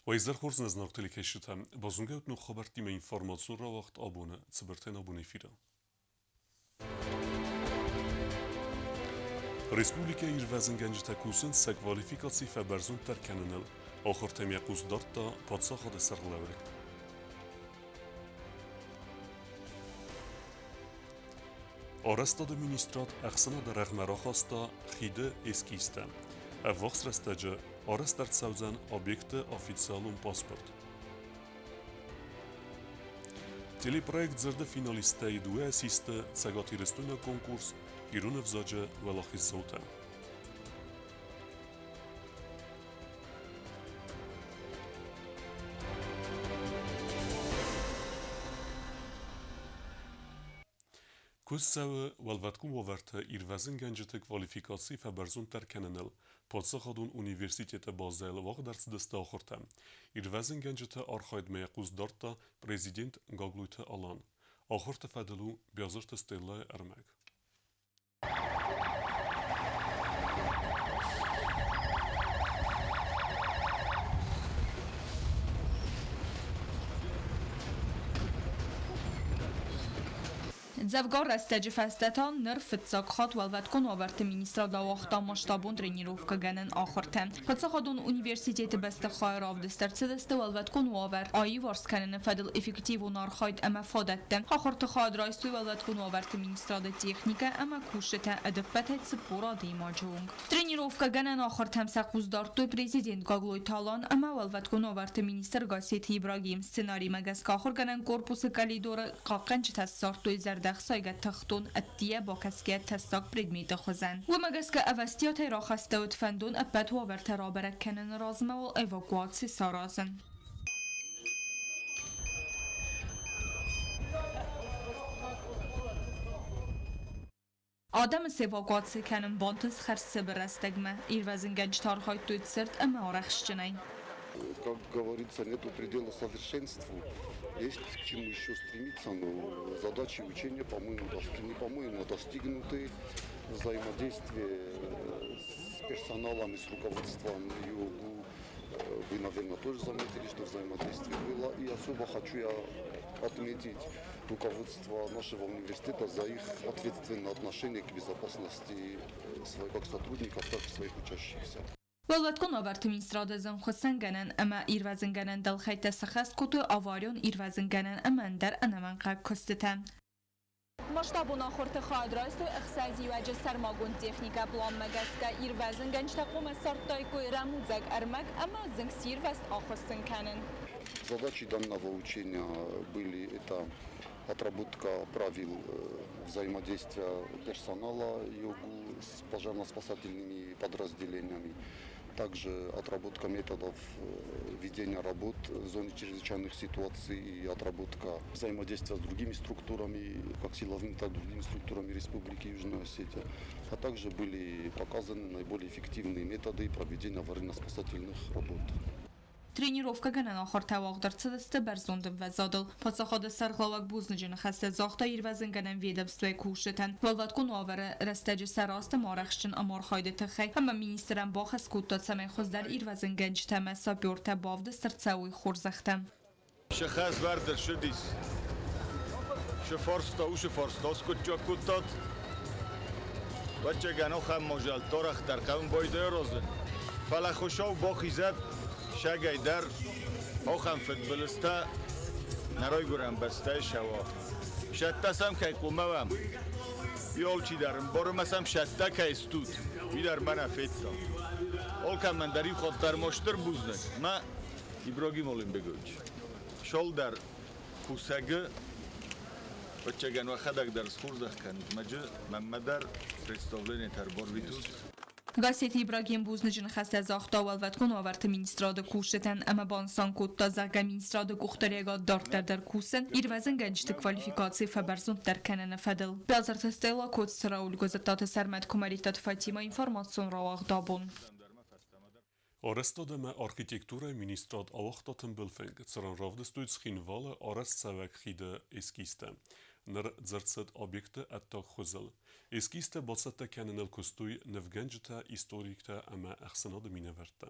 Уӕ хорз нӕ зынаргъ телекӕсджытӕ, базонгӕ ног хабӕрттимӕ информацион рауагъд абоны цыбыртӕн абоны эфиры. Республикӕйы ирвӕзынгӕнджытӕ кусынц сӕ квалификаци фӕбӕрзонддӕр кӕныныл. Ахуыртӕм йӕ хъус дардта паддзахады сӕргълӕууӕг. Арӕзтады министрад ӕхсӕнады рӕгъмӕ рахаста хиды эскизтӕ. Ӕввахс рӕстӕджы арӕзт ӕрцӕудзӕн объекты официалон паспорт. Телепроект «Дзырды финалисттӕ-йы дыууӕ систы цӕгатирыстойнаг конкурс «Ирон ӕвзаджы уӕлахиздзаутӕ». Куыст цӕуы уӕлвӕткон уавӕрты ирвӕзынгӕнджыты квалификаци фӕбӕрзонддӕр кӕныныл паддзахадон университеты базӕйыл уагъд ӕрцыдысты ахуыртӕ. Ирвӕзынгӕнджыты архайдмӕ йӕ хъус дардта президент Гаглойты Алан. Ахуырты фӕдыл у Биазырты Стеллӕйы ӕрмӕг. Дзӕвгар рӕстӕджы фӕстӕ та ныр фыццаг хатт Уӕлвӕткон уавӕрты министрад ауагъта масштабон тренировкӕгӕнӕн ахуыртӕ. Паддзахадон университеты бӕстыхайы равдыст ӕрцыдысты уӕлвӕткон уавӕр аиуварс кӕныны фӕдыл эффективон архайд ӕмӕ фадӕттӕ. Ахуырты хайад райстой Уӕлвӕткон уавӕрты министрады техникӕ ӕмӕ кусджытӕ ӕдӕппӕтӕй 40 адӕймаджы онг. Тренировкӕгӕнӕн ахуыртӕм сӕ хъус дардтой президент Гаглойты Алан ӕмӕ уӕлвӕткон уавӕрты министр Гассеты Ибрагим. Сценаримӕ гӕсгӕ ахуыргӕнӕн корпусы къӕлидоры хъахъхъӕнджытӕ ссардтой зӕрдӕхсайгӕ тыхтон ӕддийӕ бакӕсгӕ тӕссаг предметы хуызӕн. Уымӕ гӕсгӕ ӕвӕстиатӕй рахастӕуыд фӕндон ӕппӕт уавӕртӕ рабӕрӕг кӕныны размӕ уал эвакуаци саразын. Адӕмы сэвакуаци кӕнын бантыст хӕрзцыбыр рӕстӕгмӕ. Ирвӕзынгӕнджытӕ архайдтой цырд ӕмӕ арӕхстджынӕй. Как говорится, нету предела совершенству. Есть к чему еще стремиться, но задачи учения, по-моему, не по-моему, а достигнуты. Взаимодействие с персоналом и с руководством ЮГУ вы, наверное, тоже заметили, что взаимодействие было. И особо хочу я отметить руководство нашего университета за их ответственное отношение к безопасности своих как сотрудников, так и своих учащихся. Уӕлвӕткон уавӕрты министрады зынгхуыссӕнгӕнӕн ӕмӕ ирвӕзынгӕнӕн дӕлхӕйттӕ сыххӕст кодтой аварион ирвӕзынгӕнӕн ӕмӕ ӕндӕр ӕнӕмӕнгхъӕуӕг куыстытӕ. Масштабон ахуырты хайад райстой ӕхсӕзиуӕджы сӕрмагонд техникӕ. Пъланмӕ гӕсгӕ ирвӕзынгӕнджытӕ хъуамӕ ссардтаиккой рӕмудзӕг ӕрмӕг ӕмӕ зынгсирвӕзт ахуыссын кӕнын. Задачи данного учения были это отработка правил взаимодействия персонала ЙОГУ с пожарно-спасательными подразделениями, также отработка методов ведения работ в зоне чрезвычайных ситуаций и отработка взаимодействия с другими структурами, как силовыми, так и другими структурами Республики Южная Осетия. А также были показаны наиболее эффективные методы проведения аварийно-спасательных работ. Тренировкӕгӕнӕн ахуыртӕ уагъд ӕрцыдысты бӕрзонд ӕмвӕзадыл. Паддзахады сӕргълӕууӕг бузныджы ныхӕстӕ загъта ирвӕзынгӕнӕн ведомствойы кусджытӕн уӕлвӕткон уавӕры рӕстӕджы сӕ раст ӕмӕ арӕхстджын ӕмархайды тыххӕй ӕмӕ министрӕн бахӕс кодта, цӕмӕй хуыздӕр ирвӕзынгӕнджытӕ ӕмӕ сапертӕ бавдыст ӕрцӕуой хорзӕхтӕ. Се хӕсвӕрд ӕрцыдис. Се фарста уыцы фарста скъуыддзаг кодтат. Ӕвӕццӕгӕн, ахӕм мадзӕлттӕ арӕхдӕр хъӕуын байдайы аразын. Фӕлӕ Хуыцау бахизӕд сагӕй дӕр ахӕм фыдбылызтӕ нӕ райгуырӕн бӕстӕйы сӕуа. Сӕттӕ сӕм кӕй хъуамӕ уӕм, уый алчидӕр ӕмбары ӕмӕ сӕм сӕттӕ кӕй стут, уый дӕр мӕ нӕ федта. Алкӕмӕн дӕр иу хатт дӕр ма стыр бузныг мӕ Ибрагим Олимбегович. Шолдӕр кусӕгы ӕвӕццӕгӕн уӕхӕдӕг дӕр схорзӕх кӕнут мӕджы, мӕнмӕ дӕр представление ӕрбарвитут. Гассеты Ибрагим бузныджы ныхӕстӕ загъта Уӕлвӕткон уавӕрты министрады кусджытӕн ӕмӕ банысан кодта, зӕгъгӕ, министрады къухдариуӕгад дарддӕр дӕр кусдзӕн ирвӕзынгӕнджыты квалификаци фӕбӕрзонддӕр кӕныны фӕдыл. Бязырты Стелла, Коцты Рауль, Гуызыттаты Сӕрмӕт, Куымӕридтаты Фатимӕ информацион рауагъд абон. Арӕзтад ӕмӕ архитектурӕйы министрад ауагъта тымбыл фынг, цыран равдыстой Цхинвалы арӕзтцӕуӕг хиды эскизтӕ. Ныр дзырд цыд объекты ӕддаг хуызыл. Эскизтӕ бацӕттӕ кӕныныл куыстой нывгӕнджытӕ, историктӕ ӕмӕ ӕхсӕнады минӕвӕрттӕ.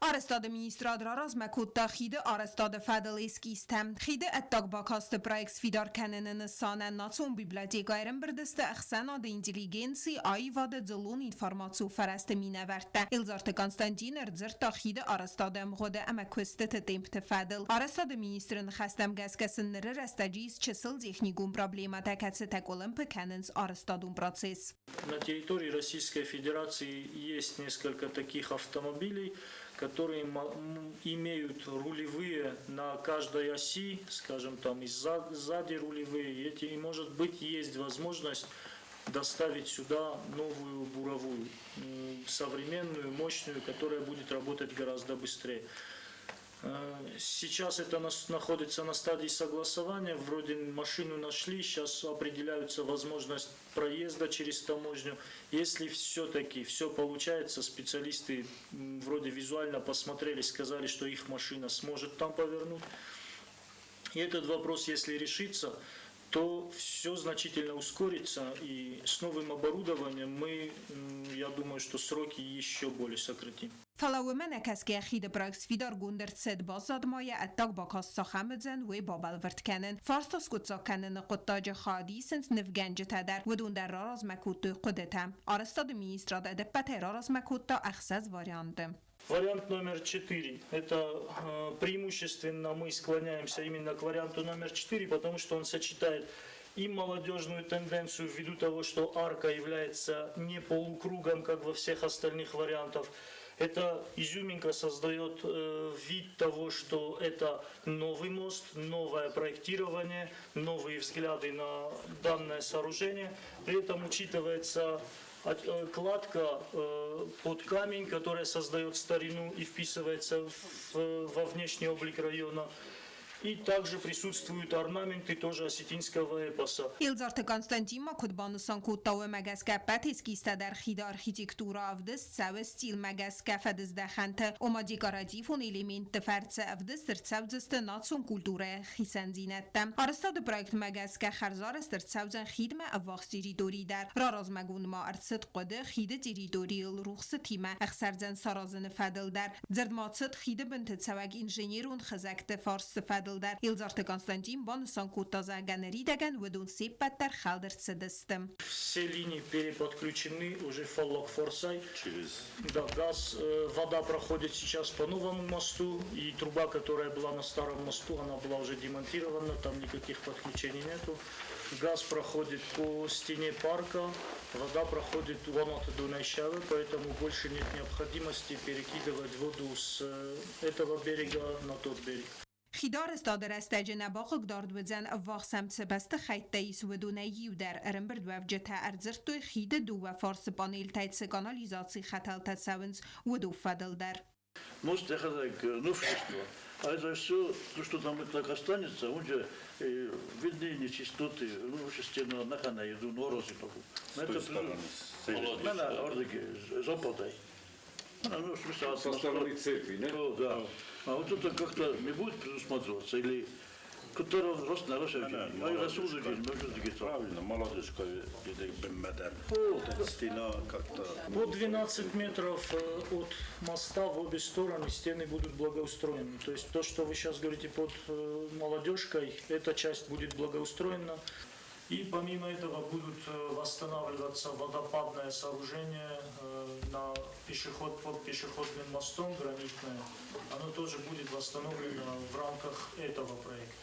Арӕзтады министрад раразмӕ кодта хиды арӕзтады фӕдыл эскизтӕ. Хиды ӕддаг бакасты проект сфидар кӕныны нысанӕн Национ библиотекӕйы ӕрӕмбырд сты ӕхсӕнады интеллигенци, аивады, дзыллон информацион фӕрӕзты минӕвӕрттӕ. Елдзарты Константин ӕрдзырдта хиды арӕзтады ӕмгъуыды ӕмӕ куыстыты темпты фӕдыл. Арӕзтады министры ныхӕстӕм гӕсгӕ сын ныры рӕстӕджы ис чысыл техникон проблемӕтӕ, кӕцытӕ къуылымпы кӕнынц арӕзтадон процесс. На территории Российской Федерации есть несколько таких автомобилей, которые имеют рулевые на каждой оси, скажем, там и сзади рулевые, эти, и может быть есть возможность доставить сюда новую буровую, современную, мощную, которая будет работать гораздо быстрее. Сейчас это находится на стадии согласования. Вроде машину нашли, сейчас определяются возможность проезда через таможню. Если все-таки все получается, специалисты вроде визуально посмотрели, сказали, что их машина сможет там повернуть. И этот вопрос, если решится, то все значительно ускорится. И с новым оборудованием мы, я думаю, что сроки еще более сократим. Фӕлӕ уымӕ нӕ кӕсгӕйӕ хиды проект сфидаргонд ӕрцыд, баззад ма йӕ ӕддаг бакаст цахӕм уыдзӕн, уый бабӕлвырд кӕнын. Фарста скъуыддзаг кӕныны хъуыддаджы хайад исынц нывгӕнджытӕ дӕр. Уыдон дӕр раразмӕ кодтой хъуыдытӕ. Арӕзтады министрад ӕдӕппӕтӕй раразмӕ кодта ӕхсӕз варианты. Вариант номер 4. Это преимущественно мы склоняемся именно к варианту номер 4, потому что он сочетает и молодежную тенденцию ввиду того, что арка является не полукругом, как во всех остальных вариантах. Это изюминка создает вид того, что это новый мост, новое проектирование, новые взгляды на данное сооружение. При этом учитывается кладка под камень, которая создает старину и вписывается во внешний облик района. И также присутствуют орнаменты тоже осетинского эпоса. Елдзарты Константин ма куыд банысан кодта, уымӕ гӕсгӕ ӕппӕт эскизтӕ дӕр хиды архитектурӕ ӕвдыст цӕуы стилмӕ гӕсгӕ фӕдыздӕхӕнты, ома декоративон элементты фӕрцы ӕвдыст ӕрцӕудзысты национ культурӕйы хицӕндзинӕдтӕ. Арӕзтады проектмӕ гӕсгӕ хӕрзарӕзт ӕрцӕудзӕн хидмӕ ӕввахс территори дӕр. Раразмӕгонд ма ӕрцыд хъуыды хиды территорийыл рухсытимӕ ӕхсӕрдзӕн саразыны фӕдыл дӕр. Дзырд ма цыд хиды бынты цӕуӕг инженерон хызӕгты фарсты фӕдыл дӕр. Елдзарты Константин банысан кодта, зӕгъгӕ, ныридӕгӕн уыдон се ппӕт дӕр хӕлд ӕрцыдысты. Все линии переподключены уже Фаллаг Форсай. Через... Да, газ, вода проходит сейчас по новому мосту, и труба, которая была на старом мосту, она была уже демонтирована, там никаких подключений нету. Газ проходит по стене парка, вода проходит Уанаты Дунайшавы, поэтому больше нет необходимости перекидывать воду с этого берега на тот берег. Хиды арӕзтады рӕстӕджы нӕ бахъыгдард уыдзӕн ӕввахс ӕм цы бӕстыхӕйттӕ ис, уыдонӕй иу дӕр. Ӕрӕмбырдуӕвджытӕ ӕрдзырдтой хиды дыууӕ фарсы панелтӕй цы канализацийы хӕтӕлтӕ цӕуынц, уыдон фӕдыл дӕр. Мост йӕхӕдӕг ныффыста. А это все, то, что там так останется, он же видны нечистоты, ну, стена нахана иду норози С той стороны, с северной. Мӕнӕ ардыги, западой. Ну, в смысле, от Со стороны церкви, не? О, да. А вот это как-то не будет предусматриваться или который рост на Правильно, молодежка стена как-то. По 12 метров от моста в обе стороны стены будут благоустроены. То есть то, что вы сейчас говорите под молодежкой, эта часть будет благоустроена. И помимо этого будут восстанавливаться водопадное сооружение на пешеход, под пешеходным мостом гранитное. Оно тоже будет восстановлено в рамках этого проекта.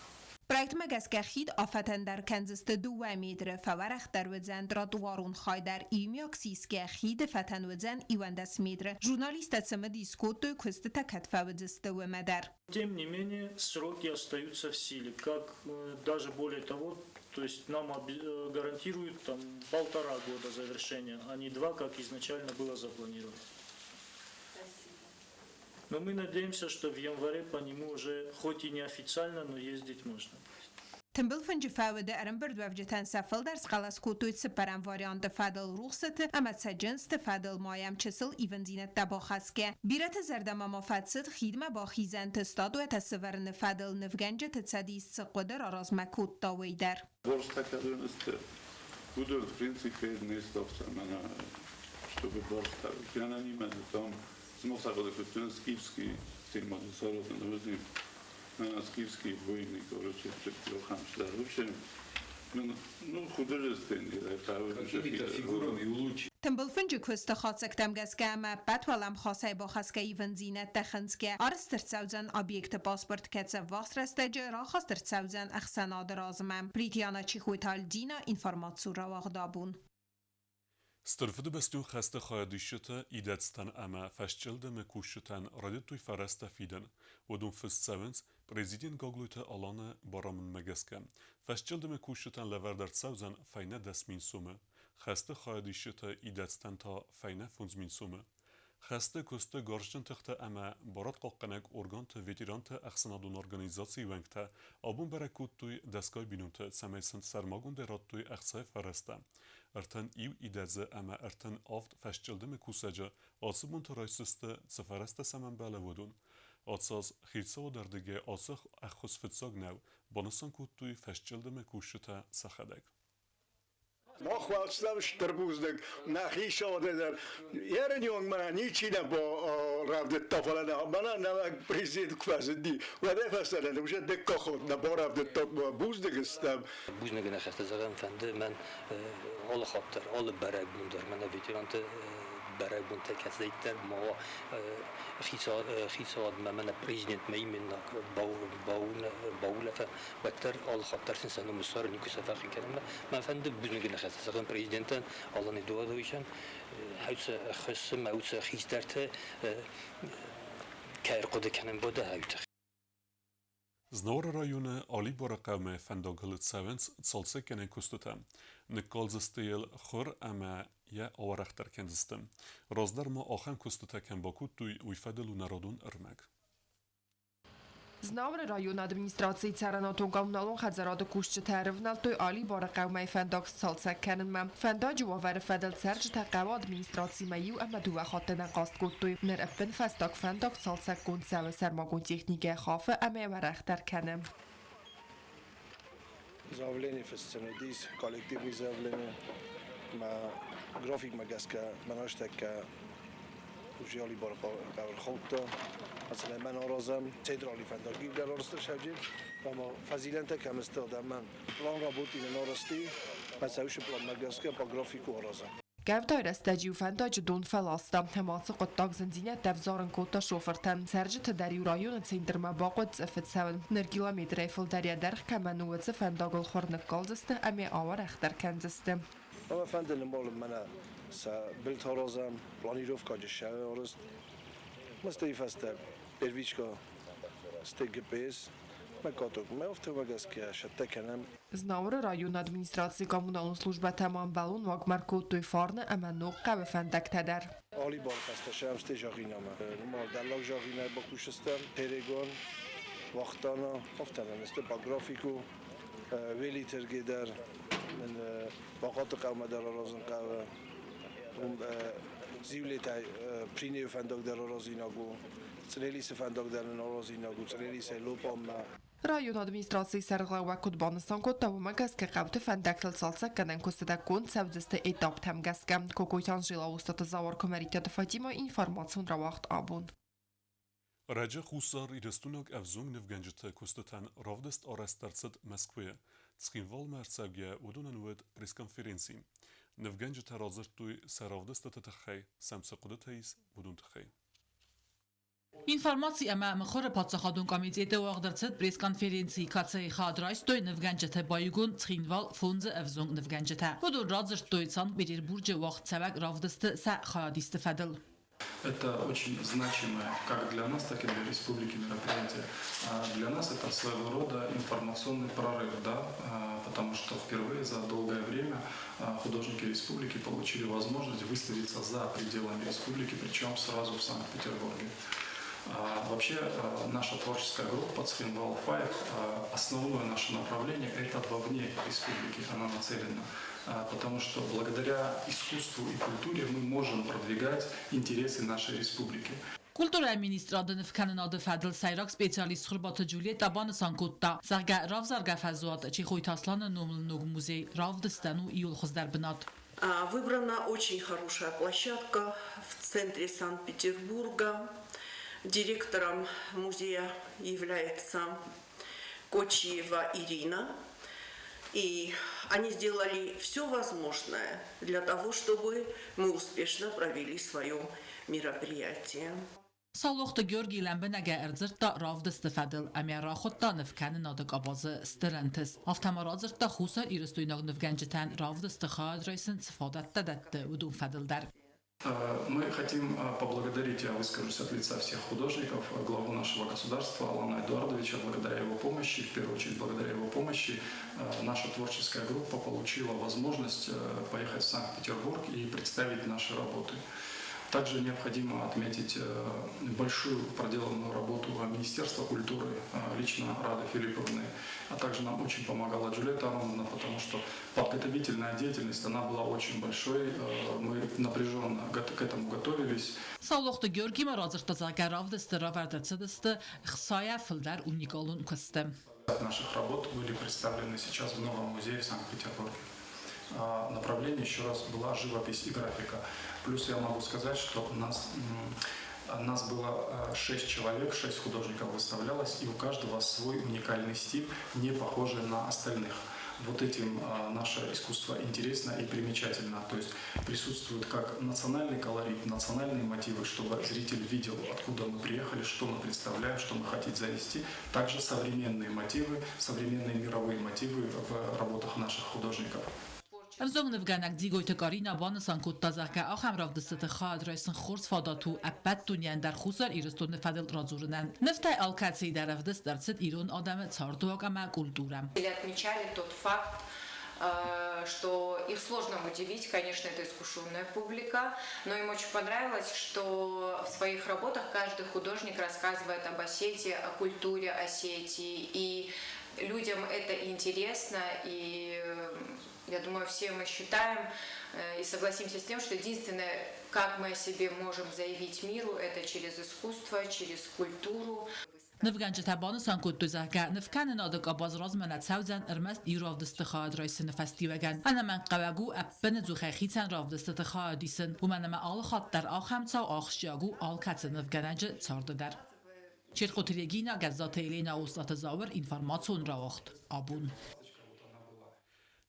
Проектмӕ гӕсгӕ хид афӕтӕндӕр кӕндзысты 2 метры, фӕуӕрӕхдӕр уыдзӕн тротуарон хай дӕр. Иумиаг сисгӕ хиды фӕтӕн уыдзӕн 11 метры. Журналисттӕ цымыдис кодтой, куыстытӕ кӕд фӕуыдзысты, уымӕ дӕр. Тем не менее, сроки остаются в силе, как даже более того, то есть нам гарантируют там 1,5 года завершения, а не 2, как изначально было запланировано. Но мы надеемся, что в январе по нему уже, хоть и неофициально, но ездить можно будет. Тымбыл фынджы фӕуды ӕрӕмбырдуӕвджытӕн сӕ фылдӕр схъӕлӕс кодтой цыппӕрӕм варианты фӕдыл рухсыты ӕмӕ цӕджындзты фӕдыл ма йӕм чысыл ивындзинӕдтӕ бахӕсгӕ. Бирӕты зӕрдӕмӕ ма фӕцыд хидмӕ бахизӕнты статуӕтӕ сӕвӕрыны фӕдыл нывгӕнджыты цӕдис цы хъуыды раразмӕ кодта, уый дӕр. Уыдон, в принципе, не чтобы там Сымах сӕхӕдӕг скифский тематы саразын, скифские войны, короче, ахӕм цыдӕр. В общем, ну, художественный. Какими-то фигурами улучшить. Тымбыл фынджы куысты хатдзӕгтӕм гӕсгӕ ӕмӕ ӕппӕт уӕлӕмхасӕй бахӕсгӕ ивындзинӕдтӕ хынцгӕ, арӕзт ӕрцӕудзӕн объекты паспорт, кӕцы ӕввахс рӕстӕджы рахаст ӕрцӕудзӕн ӕхсӕнады размӕ. Плитиана Чихойты Альдина, информацион рауагъд Абон. Стыр Фыдыбӕстон хӕсты хайадисджытӕ идӕдзтӕн ӕмӕ фӕсчъылдымы кусджытӕн райдыдтой фӕрӕзтӕ фидын. Уыдон фыст цӕуынц президент Гаглойты Аланы барамындмӕ гӕсгӕ. Фӕсчъылдымы кусджытӕн лӕвӕрд ӕрцӕудзӕн фӕйнӕ 10 000 сомы. Хӕсты хайадисджытӕ идӕдзтӕн та фӕйнӕ 5000 сомы. Хӕсты куысты гарзджын тыхты ӕмӕ барадхъахъхъӕнӕг органты ветеранты ӕхсӕнадон организацийы уӕнгтӕ абон бӕрӕг кодтой дӕсгай бинонты, цӕмӕй сын сӕрмагондӕй радтой ӕхцайы фӕрӕзтӕ. 31 идӕдзы ӕмӕ 37 фӕсчъылдымы кусӕджы ацы бонты райсдзысты, цы фӕрӕзтӕ сӕм ӕмбӕлы, уыдон. Ацы аз хицауады ӕрдыгӕй ацы ӕххуыс фыццаг нӕу, банысан кодтой фӕсчъылдымы кусджытӕ сӕхӕдӕг. Мах уарзтам стыр бузныг нӕ хицауады дӕр. Ерын онг мӕнӕ ничи нӕ рӕвдыдта, фӕлӕ нӕ мӕнӕ нӕ президент куы фӕзынди, уӕдӕй фӕстӕмӕ нӕ уже дыккаг хатт нӕ барӕвдыдта, бузныг стӕм. Бузныгы ныхӕстӕ зӕгъӕн фӕнды мӕн алы хатт дӕр, алы бӕрӕгбон дӕр, мӕнӕ ветеранты бӕрӕгбонтӕ кӕцыдӕриддӕр ма уа хицауадмӕ, мӕнӕ президентмӕ именно баулӕфӕ, уӕддӕр алы хатт дӕр сын сӕ ном ссарын никуы сӕ фӕхъыг кӕнын. Мӕн фӕнды бузныгы ныхӕстӕ зӕгъын президентӕн Алан Эдуардовичӕн, хӕуцы ӕххуысы мӕ уыцы хистӕрты кӕй ӕрхъуыды кӕнын боды хӕуты. Знауыры районы Алибары хъӕумӕ фӕндагыл цӕуынц цалцӕггӕнӕн куыстытӕ. Ныккалдзысты йыл хуыр ӕмӕ йӕ ауӕрӕхдӕр кӕндзысты. Раздӕр ма ахӕм куыстытӕ кӕм бакодтой, уый фӕдыл у народон ӕрмӕг. Знауыры районы администрацийы цӕрӕнуатон-коммуналон хӕдзарады кусджытӕ ӕрывнӕлдтой Алибары хъӕумӕ фӕндаг сцалцӕг кӕнынмӕ. Фӕндаджы уавӕры фӕдыл цӕрджытӕ хъӕуы администрацимӕ иу ӕмӕ дыууӕ хатты нӕ хъаст кодтой. Ныр ӕппынфӕстаг фӕндаг цалцӕггонд цӕуы сӕрмагонд техникӕ хафы ӕмӕ уӕрӕхдӕр кӕны. Заявление фыссын уыдис, коллективный заявление. Мӕ графикмӕ гӕсгӕ мӕ рӕстӕггӕ уже Алибары ӕрхаудта. Мәсәлән, мӕн аразӕм центральный фӕндаг дӕр арӕзт ӕрцӕуджи. Ӕмӕ фӕзилӕнтӕ кӕм сты, адӕмӕн план работы нын арӕзти, мӕ цӕусы планмӕ гӕсгӕ по графику аразӕм. Къӕвдайы рӕстӕджы-иу фӕндаджы дон фӕласта, ӕмӕ ацы хъуыддаг зындзинӕдтӕ ӕвзарын кодта шофыртӕн. Цӕрджыты дӕр-иу районы центрмӕ бахъуыд цъыфы цӕуын. Ныр километрӕй фылдӕр йӕ дӕргъ кӕмӕн у, уыцы фӕндагыл хуыр ныккалдзысты ӕмӕ ауӕрӕхдӕр кӕндзысты. Ӕмӕ фӕнды нымбалын мӕнӕ сӕ былтӕ аразӕм, планировкаджы сӕ арӕзт. Мастӕй фӕстӕ первичка стӕй ГПС мӕ каток мӕ афтӕмӕ гӕсгӕ сӕттӕ кӕнӕм. Знауыры районы администрацийы коммуналон службӕтӕ ма ӕмбӕлон уагмӕ ӕркодтой Фарны ӕмӕ Ног хъӕуы фӕндӕгтӕ дӕр. Али барфӕстӕ сӕм стӕй зӕгъинамӕ. Нымал дӕллаг зӕгъинӕ бакусыстӕм, Терегон, Вахтана, афтӕмӕн сты по графику, Велитерге дӕр, Бахъаты хъӕумӕ дӕр аразын хъӕуы. Уым Зиулетӕй Принейы фӕндаг дӕр аразинаг у, Цънелисы фӕндаг дӕр нын аразинаг у, Цънелисӕй Лопанмӕ. Районы администрацийы сӕргълӕууӕг куыд банысан кодта, уымӕ гӕсгӕ хъӕуты фӕндӕгтыл цалцӕггӕнӕн куыстытӕ конд цӕудзысты этаптӕм гӕсгӕ. Кокойты Анжела, Устаты Зауыр, Куымӕридтаты Фатимӕ, информацион рауагъд абон. Ӕрӕджы Хуссар Ирыстойнаг ӕвзонг нывгӕнджыты куыстытӕн равдыст арӕзт ӕрцыд Мӕскуыйы. Цхинвалмӕ ӕрцӕугӕ уыдонӕн уыд пресс-конференци. Нывгӕнджытӕ радзырдтой сӕ равдыстыты тыххӕй, сӕм цы хъуыдытӕ ис, уыдон тыххӕй. Информаци ӕмӕ мыхуыры паддзахадон комитеты уагъд ӕрцыд пресс-конференци, кӕцыйы хатт райстой нывгӕнджыты баиугонд Цхинвал фондзы ӕвзонг нывгӕнджытӕ. Уыдон радзырдтой Санкт-Петербурджы уагъдцӕуӕг равдысты сӕ хайадисты фӕдыл. Это очень значимое как для нас, так и для республики мероприятие. Для нас это своего рода информационный прорыв, да, потому что впервые за долгое время художники республики получили возможность выставиться за пределами республики, причем сразу в Санкт-Петербурге. Вообще наша творческая группа Цхинвал Five, основное наше направление – это вовне республики, она нацелена. Потому что благодаря искусству и культуре мы можем продвигать интересы нашей республики. Культурӕйы министрады нывкӕнынады фӕдыл сӕйраг специалист Цхуырбаты Джульеттӕ банысан кодта, зӕгъгӕ, равзаргӕ фӕзуат Чехойты Асланы номыл ног музей равдыстӕн у иууыл хуыздӕр бынат. Выбрана очень хорошая площадка в центре Санкт-Петербурга. Директором музея является Кочиева Ирина. И они сделали все возможное для того, чтобы мы успешно провели свое мероприятие. Саулохты Георгий лӕмбынӕгӕй ӕрдзырдта равдысты фӕдыл ӕмӕ рахуыдта нывкӕнынады къабазы стыр ӕнтыст. Афтӕ ма радзырдта хуссарирыстойнаг нывгӕнджытӕн равдысты хайад райсын цы фадӕттӕ дӕтты, уыдон фӕдыл дӕр. Мы хотим поблагодарить, я выскажусь от лица всех художников, главу нашего государства Алана Эдуардовича. Благодаря его помощи, в первую очередь благодаря его помощи, наша творческая группа получила возможность поехать в Санкт-Петербург и представить наши работы. Также необходимо отметить большую проделанную работу Министерства культуры, лично Рады Филипповны, а также нам очень помогала Джульетта Ароновна, потому что подготовительная деятельность, она была очень большой, мы напряженно к этому готовились. Саулохты Георги ма радзырдта, зӕгъгӕ, равдысты равӕрд ӕрцыдысты хцайӕ фылдӕр уникалон куысты. Наших работ были представлены сейчас в новом музее в Санкт-Петербурге. Направление, еще раз, была живопись и графика. Плюс я могу сказать, что у нас было шесть человек, шесть художников выставлялось, и у каждого свой уникальный стиль, не похожий на остальных. Вот этим наше искусство интересно и примечательно. То есть присутствует как национальный колорит, национальные мотивы, чтобы зритель видел, откуда мы приехали, что мы представляем, что мы хотим занести. Также современные мотивы, современные мировые мотивы в работах наших художников. Ӕвзонг нывгӕнӕг Дзигойты Карина банысан кодта, зӕгъгӕ, ахӕм равдыстыты хайад райсын хорз фадат у ӕппӕт дунейӕн дӕр Хуссар Ирыстоны фӕдыл радзурынӕн. Нывтӕй алкӕцыйы дӕр ӕвдыст ӕрцыд ирон адӕмы цардыуаг ӕмӕ культурӕ. Отмечали тот факт, что их сложно удивить, конечно, это искушенная публика, но им очень понравилось, что в своих работах каждый художник рассказывает об Осетии, о культуре Осетии, и людям это интересно, и я думаю, все мы считаем и согласимся с тем, что единственное, как мы о себе можем заявить миру, это через искусство, через культуру. Нывгӕнджытӕ банысан кодтой, зӕгъгӕ, нывкӕнынады къабаз размӕ нӕ цӕудзӕн ӕрмӕст иу равдысты хайад райсыны фӕстиуӕгӕн. Ӕнӕмӕнгхъӕуӕг у ӕппынӕдзухӕй хицӕн равдыстыты хайад исын, уымӕн ӕмӕ алы хатт дӕр ахӕм цау ахсджиаг у алкӕцы нывгӕнӕджы царды дӕр. Четхъоты Регина, Гӕззаты Еленӕ, Остъаты Зауыр, информацион рауагъд Абон.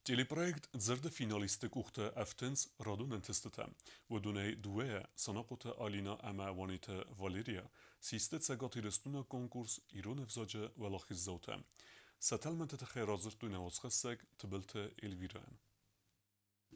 Телепроект Дзырды финалистты къухты ӕфтынц радон ӕнтыстытӕ. Уыдонӕй дыууӕйӕ, Санахъоты Алинӕ ӕмӕ Уаниты Валерия, систы Цӕгат Ирыстоны конкурс Ирон ӕвзаджы уӕлахиздзаутӕ. Сӕ тӕлмӕнты тыххӕй радзырдтой нӕ уацхӕссӕг Тыбылты Эльвирӕйӕн.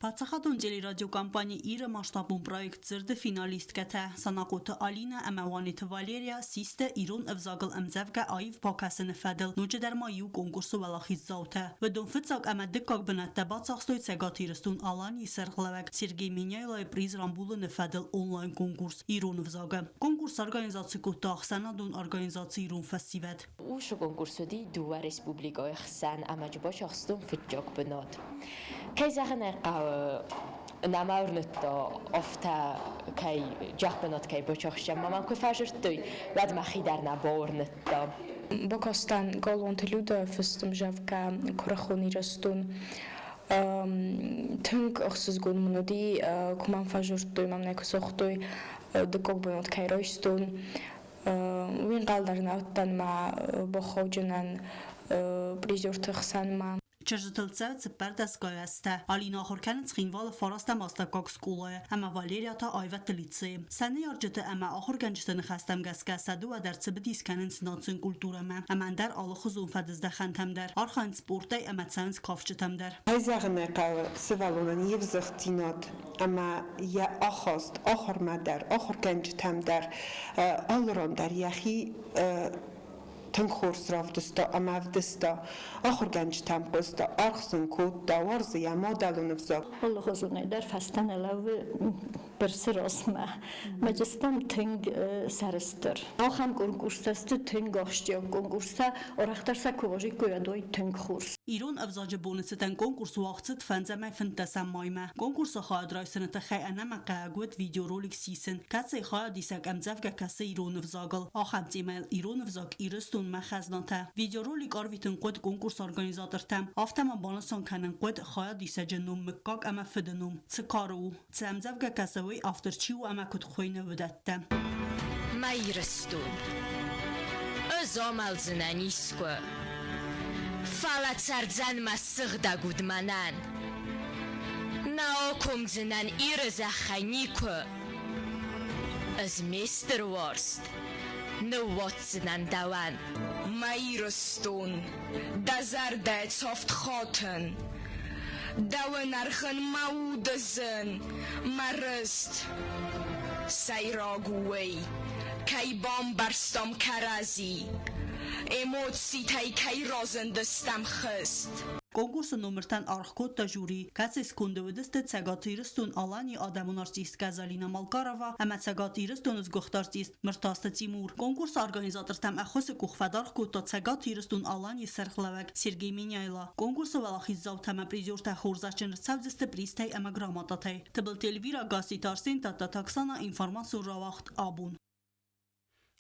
Паддзахадон телерадиокомпани Ир-ы масштабон проект Дзырды финалисткӕтӕ Санахъоты Алинӕ ӕмӕ Уанеты Валерия систы ирон ӕвзагыл ӕмдзӕвгӕ аив бакӕсыны фӕдыл ноджыдӕр ма иу конкурсы уӕлахиздзаутӕ. Уыдон фыццаг ӕмӕ дыккаг бынӕттӕ бацахстой Цӕгат Ирыстон-Аланийы сӕргълӕууӕг Сергей Меняйлойы приз рамбулыны фӕдыл онлайн-конкурс Ирон ӕвзаг-ы. Конкурс организаци кодта ӕхсӕнадон организаци Ирон фӕсивӕд. Уыцы конкурс уыди дыууӕ республикӕйы хсӕн ӕмӕ бацахстон фыццаг бынат. Кӕй зӕгъын ӕй хъӕуы, нӕма уырныдта, афтӕ кӕй джахбынат кӕй бацахсӕм. Ӕмӕ мӕм куы фӕзырдтой, уӕд мӕхи дӕр нӕ бауырныдта. Бакастӕн Галуанты Людӕ фыст ӕмдзӕвгӕ «Куырыхон Ирыстон». Тынг ӕхсызгон мын уыди, куы мӕм фӕзырдтой, мӕм нӕ куы сагътой, дыккаг бынат кӕй райстон. Уый ӕнхъӕл дӕр нӕ уыдтӕн мӕ бахауджынӕн призерты хсӕнмӕ. Чызджытыл цӕуы цыппӕрдӕсгай азтӕ. Алинӕ ахуыр кӕны Цхинвалы фарастӕм астӕуккаг скъолайы ӕмӕ Валерия та аивӕдты лицейы. Сӕ ныййарджыты ӕмӕ ахуыргӕнджыты ныхӕстӕм гӕсгӕ сӕ дыууӕ дӕр цыбыдис кӕнынц национ культурӕмӕ ӕмӕ ӕндӕр алыхуызон фӕдыздӕхӕнтӕм дӕр, архайынц спортӕй ӕмӕ цӕуынц кафджытӕм дӕр. Кӕй зӕгъын ӕй хъӕуы, сывӕллонӕн йе взыгъддзинад ӕмӕ йӕ ахаст ахуырмӕ дӕр, ахуыргӕнджытӕм дӕр алы ран дӕр йӕхи тынг хорз равдыста ӕмӕ ӕвдыста. Ахуыргӕнджытӕм хъуыста, аргъ сын кодта, уарзы йӕ мадӕлон ӕвзаг. Алыхуызонӕй дӕр фӕстӕ нӕ лӕууы бырсы размӕ. Мӕ тынг сӕрыстыр. Ахӕм конкурстӕ сты тынг ахсджиаг конкурстӕ, арӕхдӕр сӕ куы уазиккой, уӕд уой тынг хорз. Ирон ӕвзаджы боны цытӕн конкурс уагъд цыд фӕндзӕмӕй фынддӕсӕм маймӕ. Конкурсы хайад райсыны тыххӕй ӕнӕмӕнгхъӕуӕг уыд видеоролик сисын, кӕцыйы хайадисӕг ӕмдзӕвгӕ кӕсы ирон ӕвзагыл. Ахӕм темӕйыл Ирон ӕвзаг Ирыстонмӕ хӕзнатӕ. Видеоролик арвитын хъуыд конкурсы организатортӕм. Афтӕ ма банысан кӕнын хъуыд хайадисӕджы ном, мыггаг ӕмӕ фыды ном. Цы кары у, цы ӕмдзӕвгӕ кӕсы, уый автор чи у ӕмӕ куыд хуыйны, уыдӕттӕ. Мӕ Ирыстон, ӕз амӕлдзынӕн искуы, Фӕлӕ цӕрдзӕн мӕ сыгъдӕг уд мӕнӕн. Нӕ акомдзынӕн Иры зӕххӕй никуы. Ӕз ме стыр уарзт ныууадздзынӕн дӕуӕн. Мӕ Ирыстон, дӕ зӕрдӕ цавд хатын, Дӕуӕн ӕрхын мӕ уды зын, мӕ рыст. Сӕйраг у уый, кӕй бамбӕрстам кӕрӕдзи, Эмоцитӕй кӕй разындыстӕм хызт. Конкурсы номыртӕн аргъ кодта жюри, кӕцы сконды уыдысты Цӕгат Ирыстон-Аланийы адӕмон артисткӕ Залина Малкарова ӕмӕ Цӕгат Ирыстоны сгуыхт артист Мыртазты Тимур. Конкурсы организатортӕм ӕххуысы къух фӕдаргъ кодта Цӕгат Ирыстон-Аланийы сӕргълӕууӕг Сергей Меняйло. Конкурсы уӕлахиздзаутӕ ӕмӕ призертӕ хорзӕхджын ӕрцӕудзысты призтӕй ӕмӕ грамотатӕй. Тыбылты Эльвира, Гасситы Арсен, Тадтаты Оксана, информацион рауагъд абон.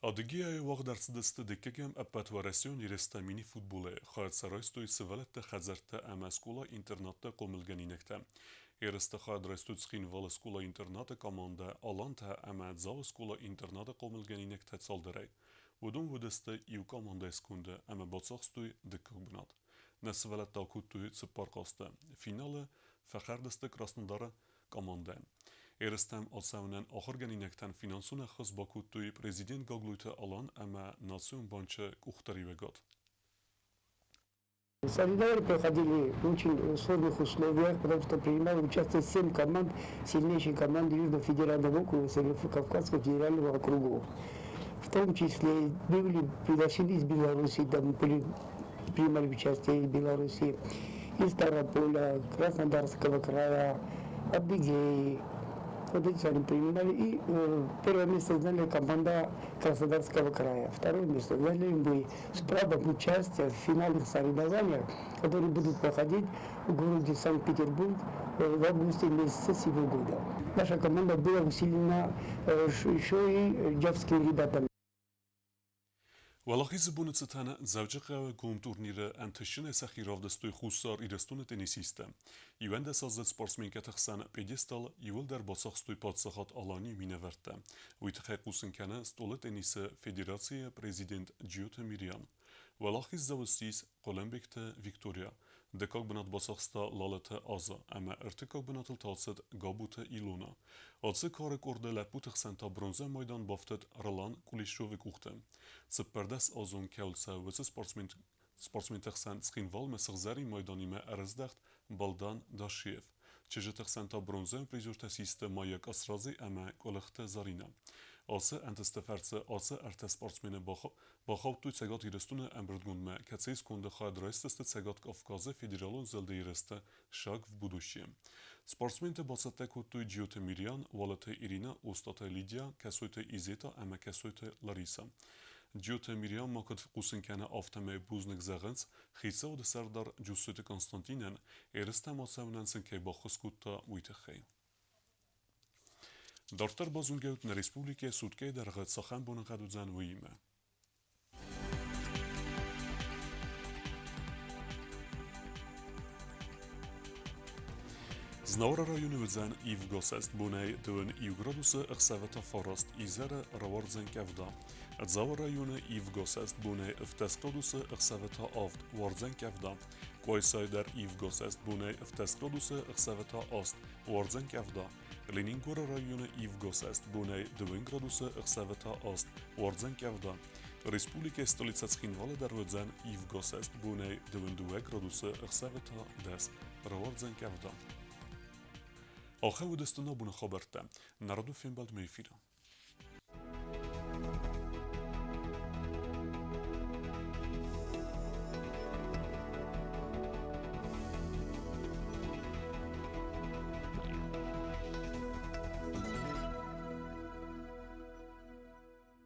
Адыгеяйы уагъд ӕрцыдысты дыккӕгӕм ӕппӕтуӕрӕсеон ерыстӕ мини-футболӕй, хайад сӕ райстой сывӕллӕтты хӕдзӕрттӕ ӕмӕ скъола-интернатты хъомылгӕнинӕгтӕ. Ерысты хайад райстой Цхинвалы скъола-интернаты командӕ Алантӕ ӕмӕ Дзауы скъола-интернаты хъомылгӕнинӕгтӕ цалдӕрӕй. Уыдон уыдысты иу командӕйы сконды ӕмӕ бацахстой дыккаг бынат. Нӕ сывӕллӕттӕ акодтой цыппар хъазты. Финалы фӕхӕрд сты Краснодары командӕ. Ерыстӕм ацӕуынӕн ахуыргӕнинӕгтӕн финансон ӕххуыс бакодтой президент Гаглойты Алан ӕмӕ Национ банчы къухдариуӕгад. Соревнования проходили в очень сложных условиях, потому что принимало участие семь команд, сильнейшие команды Южного федерального округа, Северо-Кавказского федерального округов. В том числе были приглашены из Беларуси, там были, принимали участие из Беларуси, из Ставрополя, Краснодарского края, Адыгеи. Вот эти они принимали. И первое место заняли команда Краснодарского края. Второе место заняли мы с правом участия в финальных соревнованиях, которые будут проходить в городе Санкт-Петербург в августе месяце сего года. Наша команда была усилена еще и джавскими ребятами. Уӕлахизы боны цытӕн Дзӕуджыхъӕуы гом турниры ӕнтыстджынӕй сӕхи равдыстой Хуссар Ирыстоны теннисисттӕ. 11-аздзыд спортсменкӕты хсӕн пьедестал иууылдӕр бацахстой паддзахад Аланийы минӕвӕрттӕ. Уый тыххӕй хъусын кӕны стъолы теннисы федерацийы президент Джиоты Мириан. Уӕлахиздзау ссис Хъуылымбегты Виктория. Дыккаг бынат бацахста Лалыты Аза ӕмӕ ӕртыккаг бынатыл та ацыд Габуты Илона. Ацы кары къорды лӕппуты хсӕн та бронзӕ майдан бафтыд Ролан Кулишовы къухты. 14-азон кӕуыл цӕуы, уыцы спортсменты хсӕн Цхинвалмӕ сыгъзӕрин майданимӕ ӕрыздӕхт Балдан Дашиев. Чызджыты хсӕн та бронзӕйон призертӕ систы Майя Къасрадзе ӕмӕ Къуылыхты Заринӕ. Ацы ӕнтысты фӕрцы ацы ӕртӕ спортсмены бахаудтой Цӕгат Ирыстоны ӕмбырдгондмӕ, кӕцыйы сконды хайад райсдзысты Цӕгат Кавказы федералон зылды ерысты «Шаг в будущее». Спортсменты бацӕттӕ кодтой Джиоты Мириан, Уалыты Иринӕ, Остъаты Лидия, Кӕсойты Изета ӕмӕ Кӕсойты Лариса. Джиоты Мириан ма куыд хъусын кӕны, афтӕмӕй бузныг зӕгъынц, хицауады сӕрдар Джусойты Константинӕн, ерыстӕм ацӕуынӕн сын кӕй баххуыс кодта, уый тыххӕй. Дарддӕр базонгӕ ут нӕ республикӕйы суткӕйы дӕргъы цахӕм боныгъӕд уыдзӕн, уыимӕ. Знауыры районы уыдзӕн ивгӕсӕст бонӕй 21 градусы, ӕхсӕвы та 9, изӕры рауардзӕн къӕвда. Дзауы районы ивгӕсӕст бонӕй 17 градусы, ӕхсӕвы та 7, уардзӕн къӕвда. Къуайсайы дӕр ивгӕсӕст бонӕй 17 градусы, ӕхсӕвы та 8, уардзӕн къӕвда. Ленингоры районы ивгӕсӕст бонӕй 2 градусы, ӕхсӕвы та 8, уардзӕн къӕвда. Республикӕйы столицӕ Цхинвалы дӕр уыдзӕн ивгӕсӕст бонӕй 22 градусы, ӕхсӕвы та 10, рауардзӕн къӕвда. Ахӕм уыдысты нӕ абоны хабӕрттӕ. Народу фембӕлдмӕ эфиры.